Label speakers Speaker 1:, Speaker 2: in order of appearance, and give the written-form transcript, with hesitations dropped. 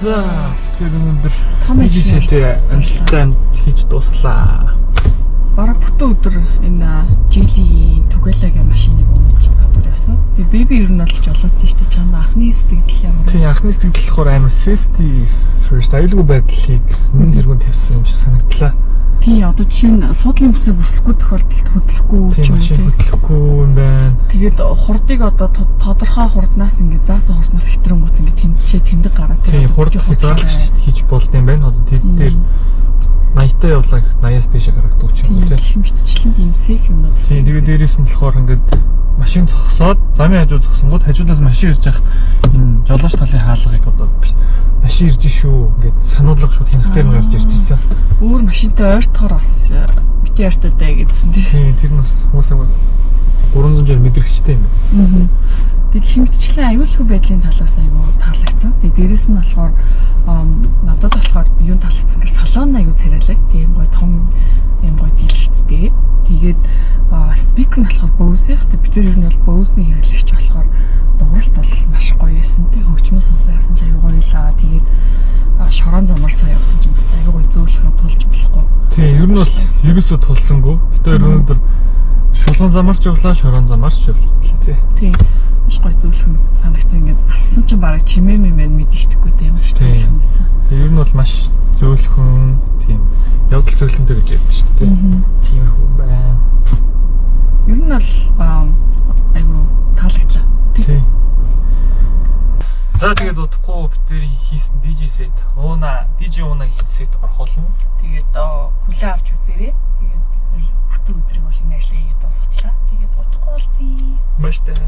Speaker 1: За, тэр өнөөдөр
Speaker 2: Том
Speaker 1: DJ
Speaker 2: ажил
Speaker 1: set-ээ амжилттай хийж дууслаа.
Speaker 2: Бараг бүтэн өдөр энэ Geely-ийн Tugellaгийн машиныг унаж гадуур явсан. Тэгээ baby ер нь бол жолоодсон шүү дээ. Чамд анхны сэтгэгдэл ямар вэ?
Speaker 1: Тийм, анхны сэтгэгдэл болохоор амар safety first, аюулгүй байдлыг нэн тэргүүн тавьсан юм шиг санагдлаа.
Speaker 2: Тийм, одоо жишээ нь суудлын бүсээ бүслэхгүй тохиолдолд хөдлөхгүй ч
Speaker 1: Тийм,
Speaker 2: юм уу,
Speaker 1: машин
Speaker 2: тий.
Speaker 1: хөдлөхгүй юм байна.
Speaker 2: Тэгээд хурдыг одоо тодорхой хурднаас ингээд заасан хурднаас хэтрэнгүүт ингээд тэмцээ тэмдэг гараад
Speaker 1: Тийм,
Speaker 2: одоо
Speaker 1: хурд
Speaker 2: хөдлөх
Speaker 1: хязгаарлалт хийж болд юм байна. Одоо тэд дээр 80-тай явлаа гэхэд 80-аас дээш гаргадаг ч юм уу,
Speaker 2: Тийм,
Speaker 1: тий.
Speaker 2: гэх мэтчлэн тийм safe юмнууд.
Speaker 1: Тийм, тэгээд дээрээс нь болохоор ингээд машин зогсоод замын хажуу зогсонгууд хажуулаас машин ирж байхад энэ жолооч талын хаалгыг одоо машин ирж шүү ингээд сануулга шууд хянах дээр нь гарч ирж ирсэн.
Speaker 2: Өөр машинтай ойртохоор бас бити ойртоо даа гэдсэн, тий.
Speaker 1: Тийм, тэр нь бас хүмүүсээ 360 мэдрэгчтэй юм байна.
Speaker 2: Аа. Тэг гэх мэтчлэн аюулгүй байдлын талаас аюу таалагдсан. Тэг дээрэс нь болохоор надад болохоор юун таалагдсан гэхээр салон аюу царайлаг. Тийм, гоё том юм, гоё дийлэгцтэй. Тэгээд speaker нь болохоор Bose. Тэг бид нар ер нь бол Bose-ний хэрэглэгч болохоор дууралт бол маш гоё байсан. Тэг хөгжмөө сонсоо явсан ч аюу гоё лаа. Тэгээд шорон замаар сая явсан ч бас аюу гоё, зөөлхөн, тулж болохгүй.
Speaker 1: Тийм, ер нь бол ерөөсөө тулсангүй. Бид хоёр өнөөдөр шулуун замаар ч явлаа, шорон замаар ч явж үзлээ, тий.
Speaker 2: Тийм. Маш гоё, зөөлхөн санагдсан. Ингээд алсан чинь бараг чимээ мэмээ мэддэхгүй, тийм, маш зөөлхөн байсан.
Speaker 1: Тэгээ ер нь бол маш зөөлхөн, тийм, явдал зөөлхөнтэй гэж ярьдэн шүү дээ. Тиймэрхүү байна.
Speaker 2: Ер нь бол айгу таалагдлаа.
Speaker 1: Тийм. За, тэгээд удахгүй бид хоёрын хийсэн DJ set, Ууна, DJ Уунагийн set орох болно.
Speaker 2: Тэгээд хүлээн авч үзээрэй. Тэгээд бид нар бүтэн өдрийг бол энэ ажлаа хийгээд дуусгачлаа. Тэгээд удахгүй уулзъя.
Speaker 1: Баяртай.